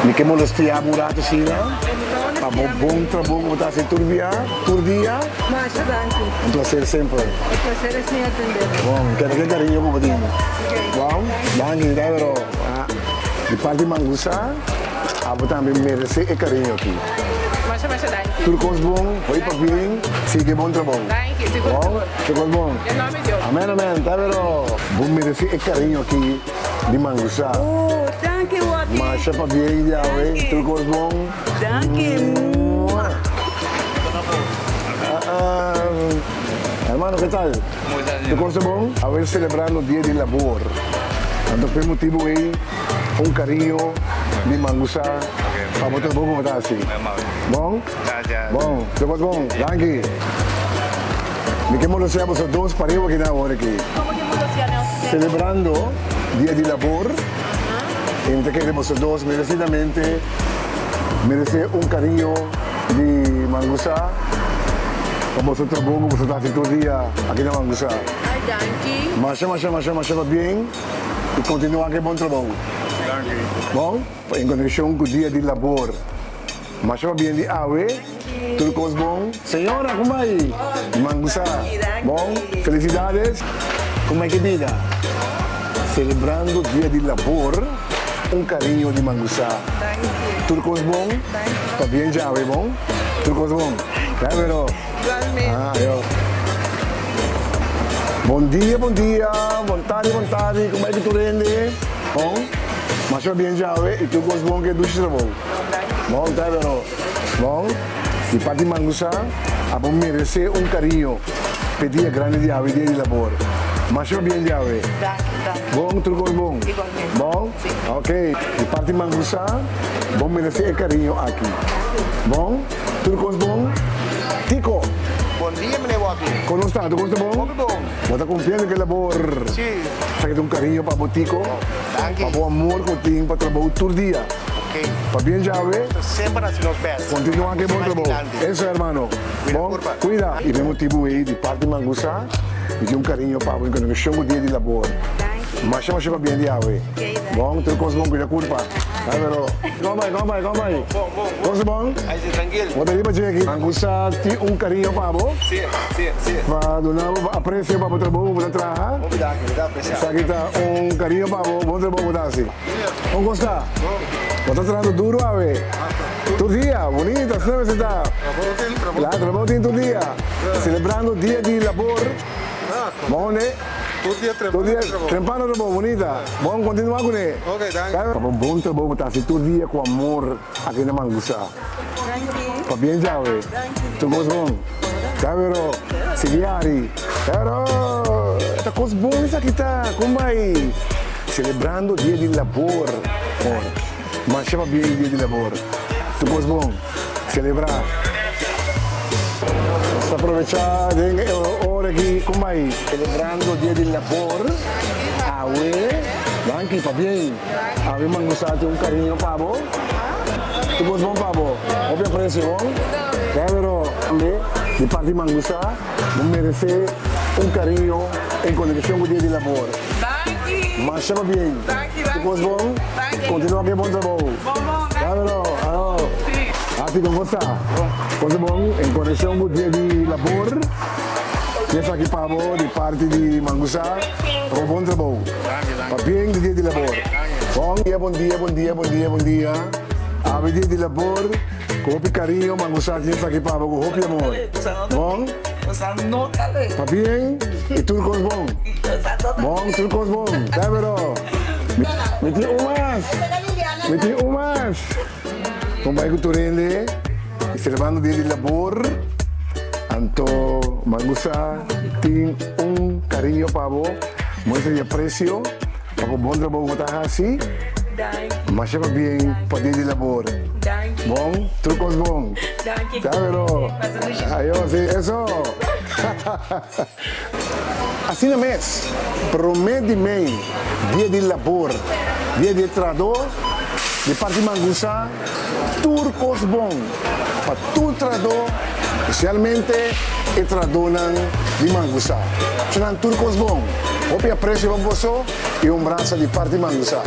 Mi ke molestia bo un rato asina pa bo bon trabou ku bo ta hasi tur bia, tur dia. Masha danki. Un placer semper. E placer es mi atende bo. Bon, keda ke kariño ku bo tin. Bon, danki ta pero di parti Mangusa abo tambe merece e kariño aki. Masha masha danki. Tur kos bon, hoy pabien, sigui bon trabou. Danki, sigur sigur. Bon, tur kos bon. Den nomber di Dios. Amen amen, ta pero bo merece e kariño aki. Di mangusa. Oh, danki Joaquin. Masha pabien djawe, Danki. tur kos bon. Danki. Mua. Ah, hermano, ke tal? Tur kos ta bon? Awe selebrando dia di labor. Anto p'e motibu ei un kariño di mangusa pa bo trabou ku bo ta hasi. Bon? Bon, tur kos bon. Danki. Mi ke molosea boso dos pareu aki na awor aki. Celebrando Dia di Labor y mi ta kere boso dos merecidamente merece un cariño di Mangusa pa boso trabou cu boso ta haci tur dia aki na Mangusa. Masha masha masha masha pabien y continua cu e bon trabou. Bon, en conexion cu Dia di Labor. Masha pabien di awe. Tur kos bon. Señora, kon bai? Mangusa. Bon. Felicidades. Kon bai ke bida? Celebrando dia di labor, un cariño di Mangusa. Tur kos bon. Pabien djawe, bon. Tur kos bon. Pero. Ah, yo. Bon dia, bon dia. Bon tardi, bon tardi. Kon bai ku tur hende? Bon. Masha pabien djawe i tur kos bon ke dushi trabou. Bon, ta pero. Bon, di parti Mangusa, abo merece un cariño p'e dia grandi di awe, dia di labor. Masha bien di awe. Bon, tur cos bon? Bon? Ok, di parti Mangusa, bo merece e cariño aki. Bon, tur cos bon? Tico! Bon dia, meneer Walkie. Con nos ta? Tur cos ta bon? Hopi bon. Bo ta confiando cu e labor? Si. Esaki ta un cariño pa bo, Tico. Danki. Pa bo amor cu tin pa trabou tur dia. Pabien djawe. Semper haci nos best. Continua cu e bon trabou. Eso hermano. Bon, cuida. Y den motibu ey di parti Mangusa mi tin un cariño pa bo en conexion cu dia di labor. Masha masha pabien di awe. Bon, tur cos bon cuida curpa. Pero, con bay, con bay, con bay? Cos ta bon? Bo ta riba dje aki. Mangusa tin un cariño pa bo. Pa duna bo aprecio pa bo trabou cu bo ta traha. Esaki ta un cariño pa bo, bon trabou cu bo ta haci. Kon kos ta? Bo ta trahando duru awe? Tur dia, bunita, asina mester ta. Claro, trabou tin tur dia. Celebrando dia di labor. Bon ne? Tur dia trempano trabou, bunita. Bon, continua cune. Pa bo bon trabou bo ta haci tur dia cu amor aki na Mangusa. Pabien djawe. Tur kos bon. Pero, sigui hari. Pero, ta kos bon esaki ta. Kon bai? Celebrando dia di labor. Or, masha pabien dia di labor. Tur kos bon. Celebra. Nos ta aprovecha den e ora aki. Kon bai? Celebrando dia di labor. Awe. Danki, pabien. Awe mangusa tin un cariño pa bo. Tur kos bon pa bo. Hopi aprecio bon. Pero tambe di parti Mangusa bo merece un cariño en conexion cu dia di labor. Masha pabien. Tur kos bon. Continua cu e bon trabou. Pero aho. Happy con bo sta. Kos bon en conexion cu dia di labor. Esaki pa bo di parti di Mangusa. Pa bo bon trabou. Pabien di dia di labor. Bon dia, bon dia, bon dia, bon dia, bon dia. Awe dia di labor, ku hopi kariño Mangusa tin esaki pa bo ku hopi amor. Bon? Pabien i tur kos bon. Bon, tur kos bon. Tèbero. Mi tin un mas. Mi tin un mas. Kon bai ku tur hende i selebrando dia di labor. Anto Mangusa tin un kariño pa bo. Muestra di aprecio pa bo bon trabou ku bo ta hasi. Masha pabien pa dia di labor. Bon, tur kos bon. Sabero. Ayo, si, eso. Asina mes, prome di mei, dia di labor, dia di e trahador, di parti Mangusa, tur kos bon pa tur trahador, spesialmente e trahadornan di Mangusa. Nan tur kos bon. Hopi aprecio pa boso y un brasa di parti Mangusa.